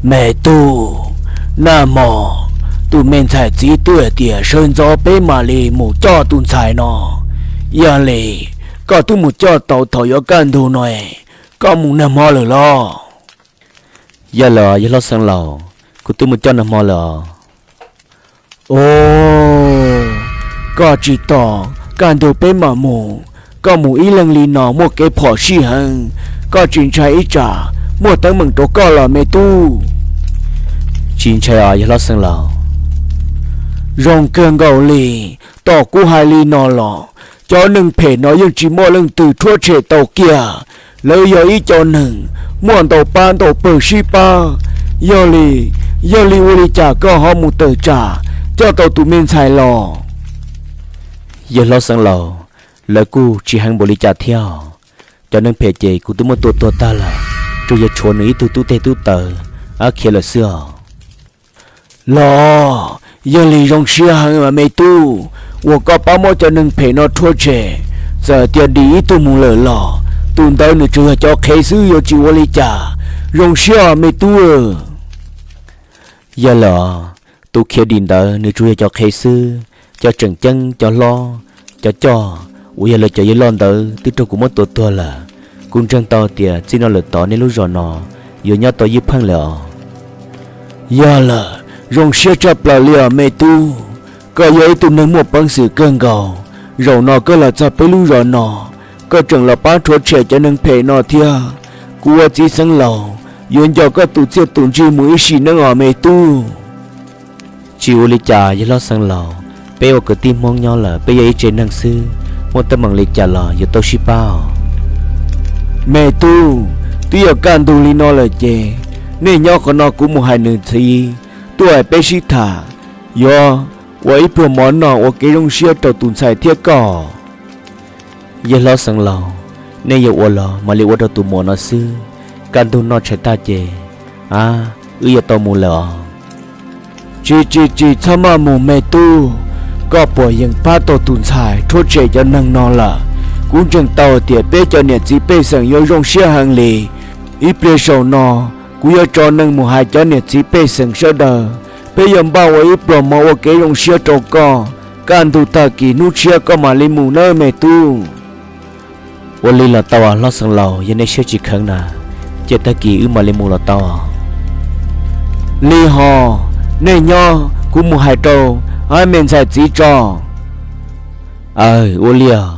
Me tub, nag hmo tus me ntxhais txiv twb hais tias sawv ntxov peb mam li mus coj tus ntxhais no. Yog li, koj twb mus coj tau thaum yuav kaj ntug no, koj mus nag hmo lawm los? Yog lawm yawg hlob xeev laus, kuv twb mus coj nag hmo lawm os. Os, koj tsis tos kaj ntug peb mam mus, koj mus ib leeg li no muaj kev phom sij heev, koj tsis ntshai ib tsam muaj teeb meem rau koj los me tub? Tsis ntshai os yawg hlob xeev laus. Zoo kawg nkaus li, tos kuv hais li no los, cov neeg phem no yeej tsis muaj leej twg rhuab tshem tau kiag. Lawv yog ib co neeg muaj ntau pab ntau pawg sib pab. Yog li, yog li ua li cas koj ho mus tawm tsam coj tau tus me ntxhais los? Yawg hlob xeev laus, lawv kuj tsis heev npaum li cas thiab. Cov neeg phem ces kuv twb muab tua tuag tag lawm, tsuas yog tshuav nws ib tug tub teg tub taw ab khiav lawm xwb os. Los, yog li zoo siab heev me tub uas koj pab muab cov neeg phem no rhuab tshem. Txawm tias dim ib tug mus lawm los tus ntawd nws tsuas yog cov qhev xwb yuav tsis ua li cas. Zoo siab os me tub. Yog lawm os, tus khiav dim ntawd nws tsuas yog cov qhev xwb, cov tseem ceeb cov hlob, cov coj uas yog lawv cov yawg loj ntawd twb raug kuv muab tua tuag lawm. Kuv ntseeg tau tias txij no lawm tod nej lub zos no yuav nyob tau ywj pheej lawm os. Yog lawm, zoo siab tshaj plaws li os me tub. Koj yog ib tug neeg muaj peev xwm kawg nkaus, zaum no koj los txog peb lub zos no, koj tseem los pab rhuav tshem cov neeg phem no thiab. Kuv ua txiv xeev laus yuav nco koj tus txiaj tus ntsig mus ib sim neej os me tub. Tsis ua li cas yawg hlob xeev laus, peb ua kwv tij Hmoob nyob lawm peb yog ib tsev neeg xwb, muaj teeb meem li cas los yuav tau sib pab os. Me tub, twb yog kaj ntug li no lawm ces, nej nyob qhov no kuv mus hais nws txiv tuaj peb sib tham, yuav ua ib pluag mov noj ua kev zoo siab rau tus ntxhais thiab koj. Yawg hlob xeev laus, nej yuav ua los mam li ua rau tus muam no xwb, kaj ntug noj tshais tag ces, a, wb yuav tau mus lawm os. Tsis tsis tsis txhob maj mus me tub, koj puas yeem pab tau tus ntxhais rhuab tshem cov neeg no lawm? Kuv ntseeg tau tias peb cov niam txiv pej xeem yuav zoo siab heev li. Ib pliag saum no, kuv yuav tso neeg mus hais cov niam txiv pej xeem sawv daws, peb yuav npaj ua ib pluag mov ua kev zoo siab rau koj, kaj ntug tag kis hnub tshiab koj mam li mus nawb me tub. Ua li los tau hlob xeev laus, yog nej siab tsis kheev na, ces tag kis wb mam li mus los tau. Li ho, nej nyob kuv mus hais rau ab me ntxhais txiv tso. Aw, ua li os.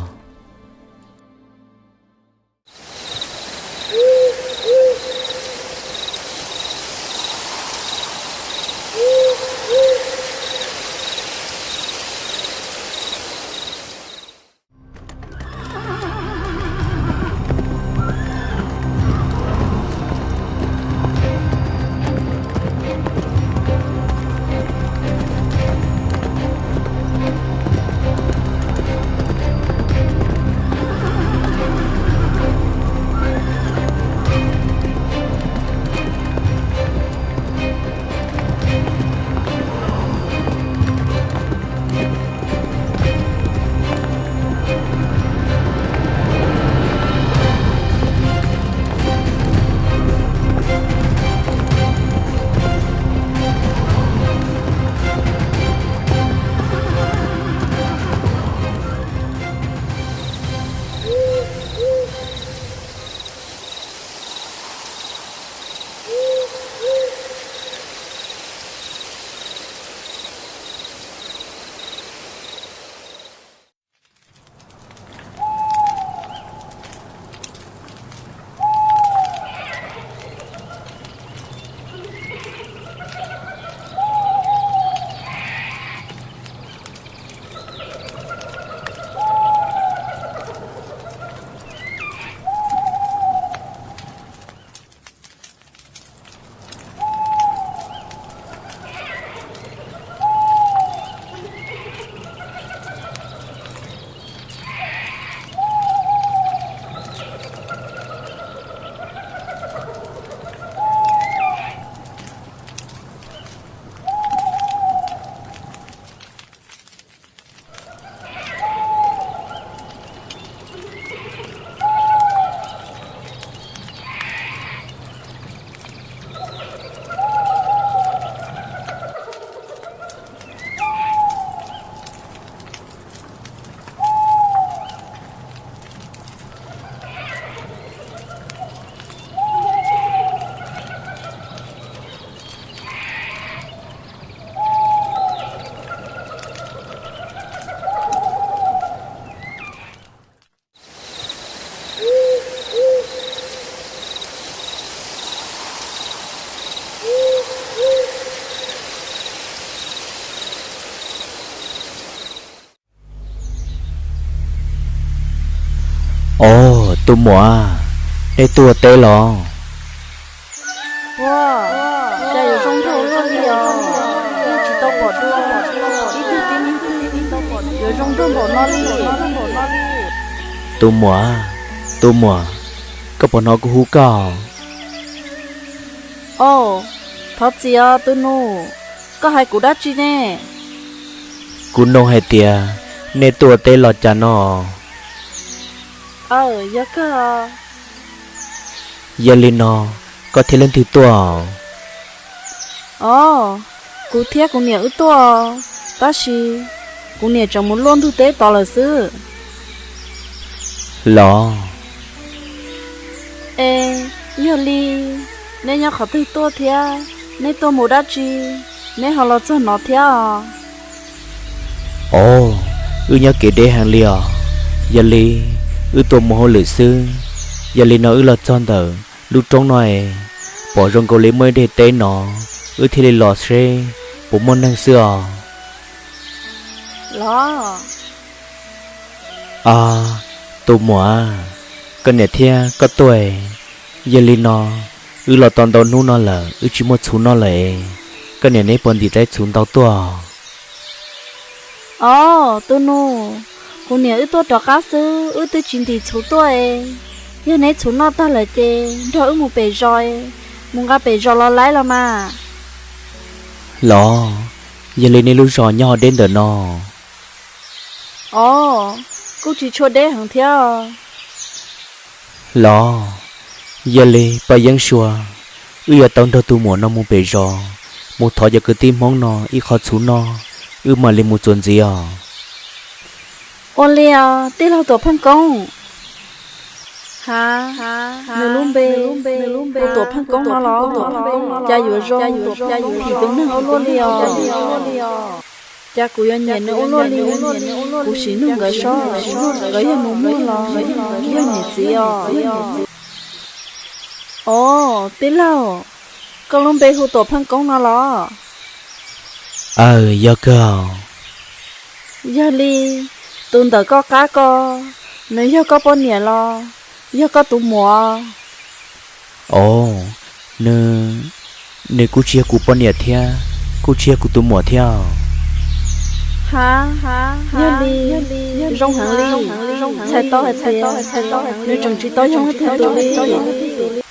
Os, tus muam, nej tuaj teb los? Ua, cas yuav zoo nraug luaj li os, yeej tsis tau pom dua ib tug tib neeg twg yuav zoo nraug npaum no li. Tus muam, tus muam, koj puas hnov kuv hu koj? Au, thov txim os tus nus, koj hais kuv dab tsi ne? Kuv nug hais tias nej tuaj teb los cas no? Aw, yog kawg. Yog li no, koj thiab leej twg tuaj? Os, kuv thiab kuv niam wb tuaj, tab sis kuv niam tseem mus luaj ntug teb tod lawm xwb. Los? Es, yog li, neb nyob qhov twg tuaj thiab neb tuaj mus dab tsi, neb ho los txog no thiab os? Os, wb nyob kev deb heev li os. Yog li, wb tuaj mus hauj lwm xwb. Yog li no wb los txog ntawm lub roob no es, pom zoo nkaus li muaj ib daim teb no, wb thiaj li los seb puas muaj neeg xwb os. Los? Os, tus muam, koj niam thiab koj tuaj. Yog li no, wb los tau ntau hnub no lawm, wb tsis muaj txhuv noj lawm es, koj niam neb puas ntim tau txhuv ntau tuaj? Os, tus nus, kuv niam wb tuaj rov qab xwb, wb twb tsis ntim txhuv tuaj es. Yog neb txhuv noj tag lawm ces nrog wb mus pem zos es, mus nqa pem zos los laib los mas. Los, yog li nej lub zos nyob ho deb ntawm no? Os, kuj tsis tshua deb heev thiab. Los, yog li Paj Yeeb Sua, wb yuav tau nrog tus muam no mus pem zos, mus thov cov kwv tij Hmoob no ib qho txhuv noj, wb mam li mus txuas ntxiv os. Ua li os tij laug Tuam Pheej Koob. Ha, nws lub npe hu Tuam Pheej Koob no los? Cas yuav zoo Tuam Pheej Koob phim tus neeg ua luaj li os. Cas kuv yuav nyiam nws ua luaj li. Kuv sim nug nkawd saib, nkawd yog nus muag los yog niam txiv os. Os, tij laug, koj lub npe hu Tuam Pheej Koob no los? Aw, yog kawg. Yog li, tus ntawm koj qab ko, nws yog koj poj niam los yog koj tus muam? Os, nws, nws kuj tsis yog kuv poj niam thiab, kuj tsis yog kuv tus muam thiab. Ha, yog li, zoo heev li, txhais tau hais tias nws tseem tsis tau yog leej twg tus li.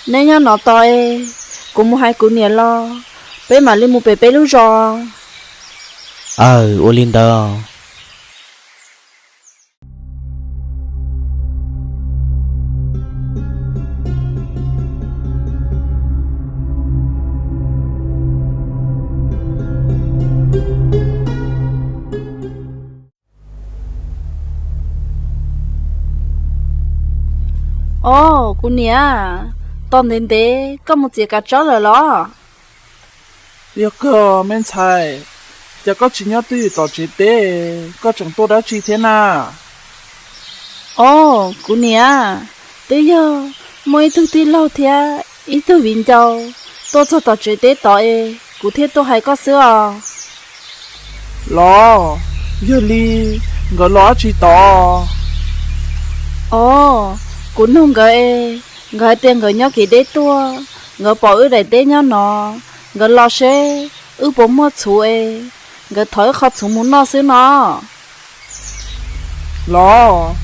Neb nyob no tos es, kuv mus hais kuv niam los, peb mam li mus pem peb lub zos. Aw, ua li ntawd. Os, kuv niam, tos ntev ntev koj mus txiav kav tsawb lawm los? Yog kawg me ntxhais, cas koj tsis nyob twj ywm tom tsev teb, koj tseem tuaj dab tsi thiab na? Os, kuv niam, twb yog muaj ib tug tij laug thiab ib tug viv ncaus tuaj txog tom tsev teb tod es kuv thiaj tuaj hais koj xwb os. Los, yog li nkawd los dab tsi tod? Os, kuv nug nkawd es, nkawd hais tias nkawd nyob kev deb tuaj, nkawd pom wb daim teb nyob no, nkawd los seb wb puas muaj txhuv es, nkawd thov wb qho txhuv mus noj xwb no. Los,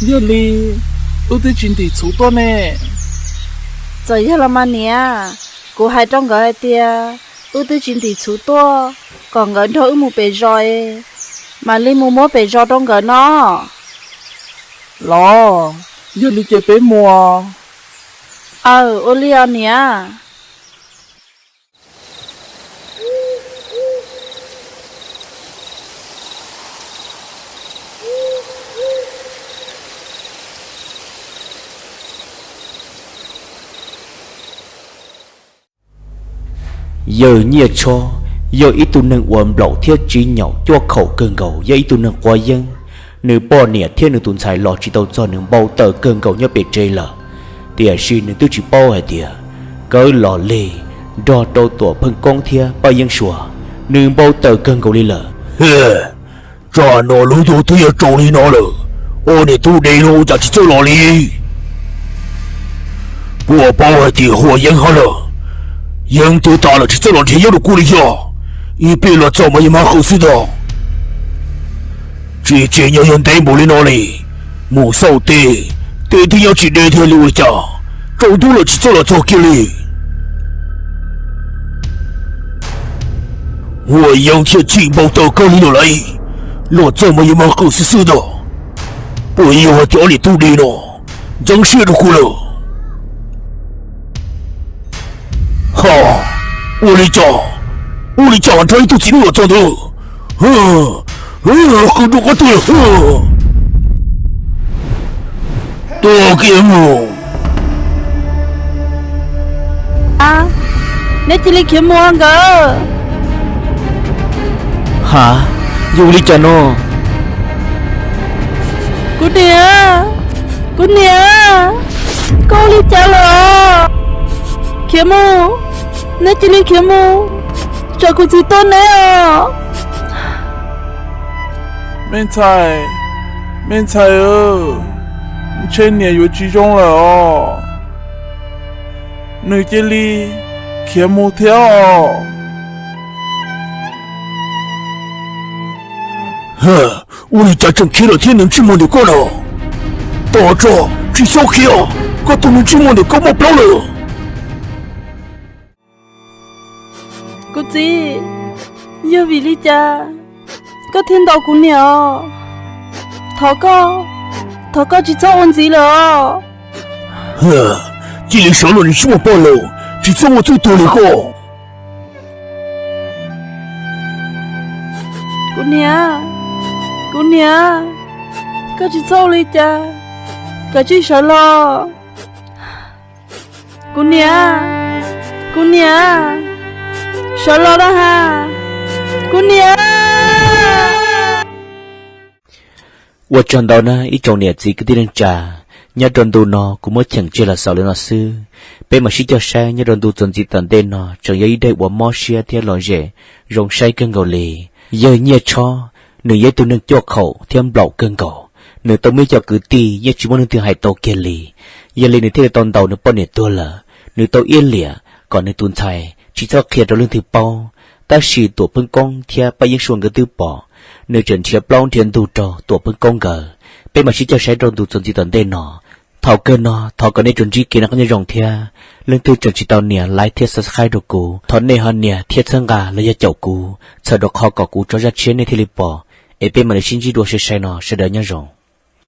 yog li wb twb tsis ntim txhuv tuaj ne. Txawm yog los mas niam, kuv hais rau nkawd hais tias wb twb tsis ntim txhuv tuaj, kom nkawd nrog wb mus pem zos es, mam li mus muab pem zos rau nkawd no. Los, yog li ces peb mus. Aw, ua li os niam. Yawg Nyiaj Tshob yog ib tug neeg uas nplaum thiab tsis nyaum cuaj khaum kawg nkaus, yog ib tug neeg quav yeeb. Nws poj niam thiab nws tus ntxhais los tsis tau txog, nws npau taws kawg nkaus nyob pem tsev lawm. Tiam sis nws twb tsis paub hais tias nkawd los lig nrog rau Tuam Pheej Koob thiab Paj Yeeb Sua, nws npau taws kawg nkaus li lawm. Tsam no lub ntuj twb yuav tsaus li no lawm, Ob niam tub dev no ua cas tsis txawj los li? Puas paub hais tias Huas Yeeb hab lawm, Yeeb twb tas lawm tsis txawj los nrhiav Yeeb rau kuv li yog? Ib pliag los txog mas yog mag qw xwb ntag. Tsis tsim nyog yog ntev npaum li no li, mus xauj tej, tej twb nyob tsis deb thiab li ua li cas, tsaus ntuj lawm tsis txawj los txog kiag li. Huas Yeeb thiaj tsim npau taws kawg li lawm lauj, los txog mas yog mag qw xwb xwb ntag. Puas yog hais tias ob niam tub dev no ntxeev siab rau kuv lawm? Ha, ua li cas, ua li cas nrog ib tug txiv neej los txog ntawd? Qw rau qab tuaj, tuaj kiag mus. Neb cia li khiav mus nkawd. Ha, yog ua li cas no? Kuv niam, kuv niam, koj ua li cas lawm? Khiav mus, neb cia li khiav mus, tsam kuv txiv tua neb os. Me ntxhais, me ntxhais, ntshe niam yuav tsis zoo lawm os. Nws cia li khiav mus thiab os. Ua li cas tseem khiav lawm thiab, nws ntsej muag ntawm koj no? Tos tso, tsis txhob khiav, koj tus nws ntsej muag ntawm koj muaj plaub lawm. Kuv txiv, yog vim li cas koj thiaj ntaus kuv niam os? Thov koj, thov koj tsis txhob ua ntxiv lawm os. Cia li sawv los, nws tsis muaj poj laus, tsis txhob ua txuj tuag li koj. Kuv niam, kuv niam, koj tsis txhob ua li cas, kav tsij sawv los. Kuv niam, kuv niam, sawv los na has, kuv niam. Ua tsaug ntau na ib tsoom niam txiv kwv tij neej tsa, nyob rau ntu no kuv muab cheem tseg los xaus li no xwb. Peb mam sib coj saib nyob rau ntu txuas ntxiv tom ntej no tseem yog ib daim uas mob siab thiab lom zem zoo saib kawg nkaus li. Yawg Nyiaj Tshob, nws yog ib tug neeg cuaj khaum thiab nplaum kawg nkaus. Nws tau muaj ib co kwv tij yeej tsis muaj leej twg hais tau kiag li. Yog li nws thiaj li tau ntaus nws poj niam tuag lawm. Nws tau iab liam kom nws tus ntxhais tsis txhob qhia rau leej twg paub. Tab sis Tuam Pheej Koob thiab Paj Yeeb Sua nkawd twb pom. Nws tseem nrhiav plaub nrhiav ntug rau Tuam Pheej Koob nkawd. Peb mam sib coj saib rau ntu txuas ntxiv tom ntej no. Thaum kawg no thov kom nej tsuas ntsib kev noj qab nyob zoo thiab leej twg tseem tsis tau nias like thiab subscribe rau kuv, thov nej ho nias thiab txhawb nqa los yog caum kuv, txhawm rau qhov kom kuv tso zaj tshiab nej thiaj li pom. Es peb mam li sib ntsib dua sai sai no, sawv daws nyob zoo.